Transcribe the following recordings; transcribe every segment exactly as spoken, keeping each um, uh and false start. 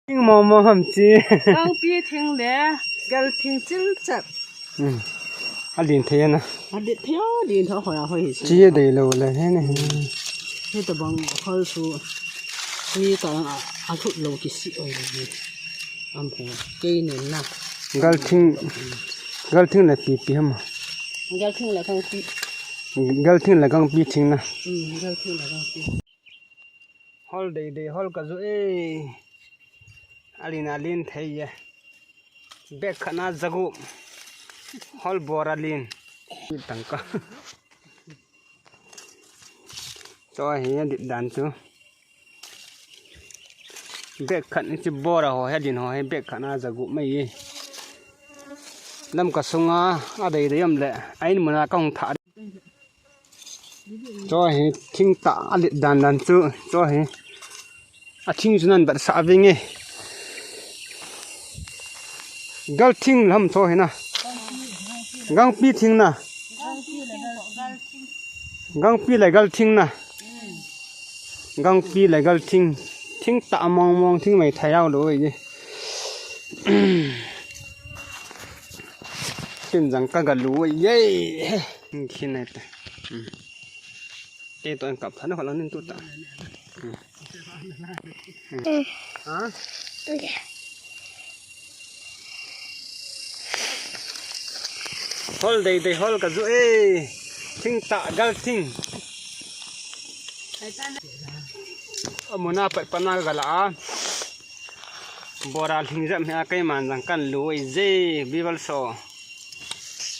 Thing mo mo ham chi. Kangpi thing le, gal thing chil chap. Hmm. A din thei na. A din thei, a din thei, hoi a hoi hi chi. Chi a dei lo le he ne. He ta bang hol su. Ni ta a, a thut lo ki si oi le. Am ho, kei nen na. Gal thing, gal thing le pi pi ham. Gal thing le kangpi. Gal thing le kangpi thing na. Hmm, gal thing le kangpi. Hol dei dei hol ka zu e. A lin a lin thei e. Bag khat na jagup. Hol bora lin. Tangka. Cho hi a dit dan chu. Bag khat ni chi bora ho he din ho he bag khat na jagup mai e. Lamka sunga a dei dei am le. A in muna ka hung tha. Cho hi thing ta a lit dan dan chu. Cho hi. A thing chu nan bat sa ving e. Gal thing lam cho hi na. Gangpi thing na. Gangpi le gal thing na. Gangpi le gal thing. Thing ta mong mong thing mai thai au lo e. Tin jang ka galu e. Khin nai ta. Hmm. Te to an kap tha na kho la nin tu ta. Hmm. Hmm. Ha? Hol dei dei hol ka zu e. Thing ta gal thing. Amuna pat pana ka la a. Bora lhing jam he a keiman jang kan lu e je. Viewers ho.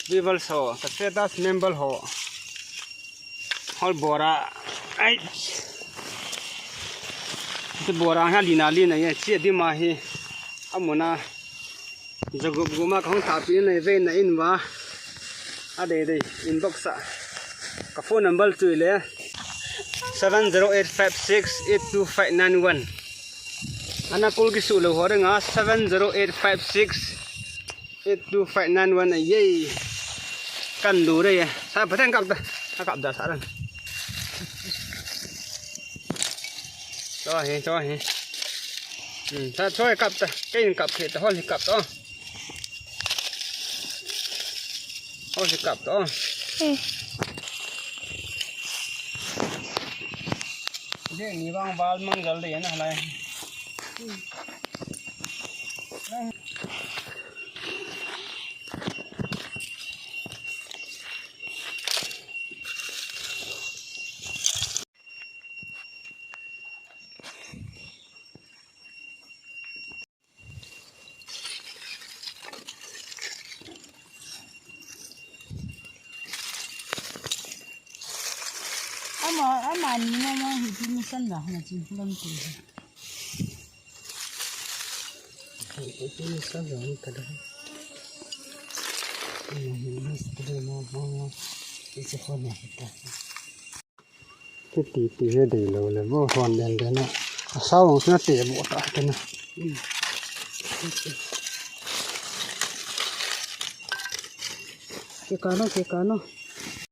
Viewers ho. Ka status member ho. Hol bora. Ai. Te bora ha lina lina ye. Chi di ma hi. Amuna. Jagup guma ka hung thapi nei ve na in va. A dei dei inbox a. Ka phone number chu le seven zero eight five six eight two five nine one. Ana call ki su lo ho ringa seven zero eight five six eight two five nine one a ye. Kan lu re ye. Sa pateng kap da. Sa kap da sa ran. Cho hi, cho hi. Hmm, sa cho hi kap ta. Kei kap khi ta hol hi kap ta. Hol hi kap ta. Dei ni bang bal mang jal dei na lai. Ama, ama ni mama hi ti ni san da na chi lam ti. Hi ti ni san da ni ka da. Ni ni ni ti ni mo mo mo. Ti se ho na hi ta. Ti ti ti he dei lo le bo hon den den na. A sao na te bo ta te na. Ke ka no, ke ka no.